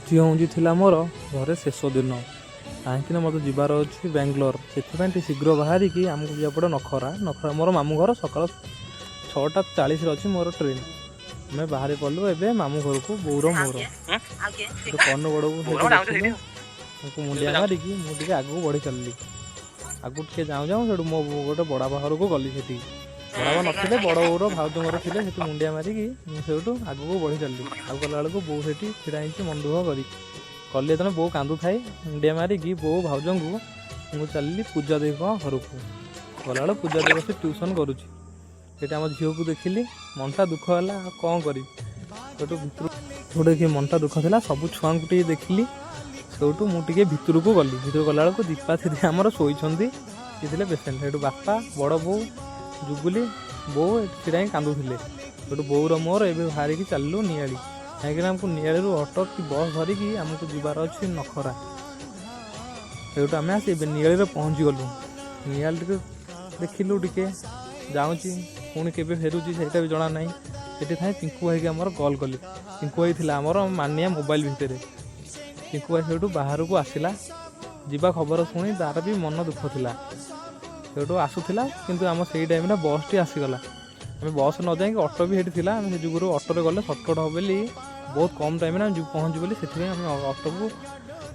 ଆଜି ହେଉଛି ଥିଲା ମୋର ଘରେ ଶେଷ ଦିନ, କାହିଁକିନା ମୋତେ ଯିବାର ଅଛି ବାଙ୍ଗଲୋର। ସେଥିପାଇଁ ଟିକେ ଶୀଘ୍ର ବାହାରିକି ଆମକୁ ଯିବାକୁ ପଡ଼ିବ ନଖରା। ନଖରା ମୋର ମାମୁଁ ଘର। ସକାଳ 6:40ରେ ଅଛି ମୋର ଟ୍ରେନ୍। ଆମେ ବାହାରି ପଡ଼ିଲୁ ଏବେ ମାମୁଁ ଘରକୁ, ବୋଉର ମୋର। ସେଠୁ କନୁ ବଡ଼କୁ ସେଠି ଦେଖିଲୁ। ତାଙ୍କୁ ମୁଣ୍ଡିଆ ମାରିକି ମୁଁ ଟିକେ ଆଗକୁ ବଢ଼ି ଚାଲିଲି। ଆଗକୁ ଟିକେ ଯାଉଁ ଯାଉଁ ସେଠୁ ମୋ ଗୋଟେ ବଡ଼ବାପା ଘରକୁ ଗଲି। ସେଠି ବଡ଼ବାପା ନଥିଲେ, ବଡ଼ ବୋଉର ଭାଉଜଙ୍କର ଥିଲେ। ସେଠି ମୁଣ୍ଡିଆ ମାରିକି ମୁଁ ସେଇଠୁ ଆଗକୁ ବଢ଼ି ଚାଲିଲି। ଆଉ ଗଲା ବେଳକୁ ବୋଉ ସେଠି ଛିଡ଼ା ହେଇଛି ମନ ଦୁଃଖ କରି। ଗଲି ଯେତେବେଳେ, ବୋଉ କାନ୍ଦୁଥାଏ। ମୁଣ୍ଡିଆ ମାରିକି ବୋଉ ଭାଉଜଙ୍କୁ ମୁଁ ଚାଲିଲି ପୂଜା ଦେବୀଙ୍କ ଘରକୁ। ଗଲାବେଳକୁ ପୂଜା ଦେବୀ ବସି ଟ୍ୟୁସନ୍ କରୁଛି। ସେଠି ଆମ ଝିଅକୁ ଦେଖିଲି, ମନଟା ଦୁଃଖ ହେଲା। ଆଉ କ'ଣ କରିବି? ସେଠୁ ଭିତରୁ ଦେଖି ମନଟା ଦୁଃଖ ଥିଲା। ସବୁ ଛୁଆଙ୍କୁ ଟିକେ ଦେଖିଲି। ସେଇଠୁ ମୁଁ ଟିକେ ଭିତରକୁ ଗଲି। ଭିତରକୁ ଗଲାବେଳକୁ ଦୀପା ଦିଦି ଆମର ଶୋଇଛନ୍ତି, ସିଏ ଥିଲେ ପେସେଣ୍ଟ। ସେଇଠୁ ବାପା, ବଡ଼ ବୋଉ, ଜୁଗୁଲି, ବୋଉ ଏଠି ଛିଡ଼ା ହେଇ କାନ୍ଦୁଥିଲେ। ସେଇଠୁ ବୋଉର ମୋର ଏବେ ବାହାରିକି ଚାଲିଲୁ ନିଆଳି, କାହିଁକିନା ଆମକୁ ନିଆଳିରୁ ଅଟୋ କି ବସ୍ ଧରିକି ଆମକୁ ଯିବାର ଅଛି ନଖରା। ସେଇଠୁ ଆମେ ଆସି ଏବେ ନିଆଳିରେ ପହଞ୍ଚିଗଲୁ। ନିଆଳି ଟିକେ ଦେଖିଲୁ, ଟିକେ ଯାଉଛି, ପୁଣି କେବେ ଫେରୁଛି ସେଇଟା ବି ଜଣା ନାହିଁ। ସେଠି ଥାଇ ପିଙ୍କୁ ଭାଇକି ଆମର କଲ୍ କଲି। ପିଙ୍କୁ ଭାଇ ଥିଲା ଆମର ମାନିଆ ମୋବାଇଲ ଭିତରେ। ପିଙ୍କୁ ଭାଇ ସେଇଠୁ ବାହାରକୁ ଆସିଲା। ଯିବା ଖବର ଶୁଣି ତାର ବି ମନ ଦୁଃଖ ଥିଲା। ସେଇଠୁ ଆସୁଥିଲା, କିନ୍ତୁ ଆମ ସେଇ ଟାଇମ୍ରେ ବସ୍ଟି ଆସିଗଲା। ଆମେ ବସ୍ ନ ଯାଇକି ଅଟୋ ବି ସେଇଠି ଥିଲା। ଆମେ ସେ ଯୁଗରୁ ଅଟୋରେ ଗଲେ ସର୍ଟକଟ୍ ହେବ ବୋଲି, ବହୁତ କମ୍ ଟାଇମ୍ରେ ଆମେ ପହଞ୍ଚିବୁ ବୋଲି, ସେଥିପାଇଁ ଆମେ ଅଟୋକୁ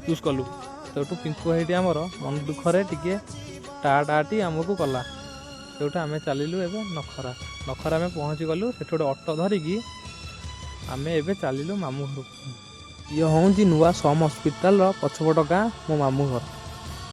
ଚୁଜ୍ କଲୁ। ସେଇଠୁ ପିଙ୍କୁ ଭାଇଟି ଆମର ମନ ଦୁଃଖରେ ଟିକେ ଟା ଟାଟି ଆମକୁ କଲା। ସେଇଠୁ ଆମେ ଚାଲିଲୁ ଏବେ ନଖରା। ନଖରା ଆମେ ପହଞ୍ଚିଗଲୁ। ସେଠୁ ଗୋଟେ ଅଟୋ ଧରିକି ଆମେ ଏବେ ଚାଲିଲୁ ମାମୁଁ ଘରକୁ। ଇଏ ହେଉଛି ନୂଆ ସମ୍ ହସ୍ପିଟାଲର ପଛପଟ ଗାଁ, ମୋ ମାମୁଁ ଘର।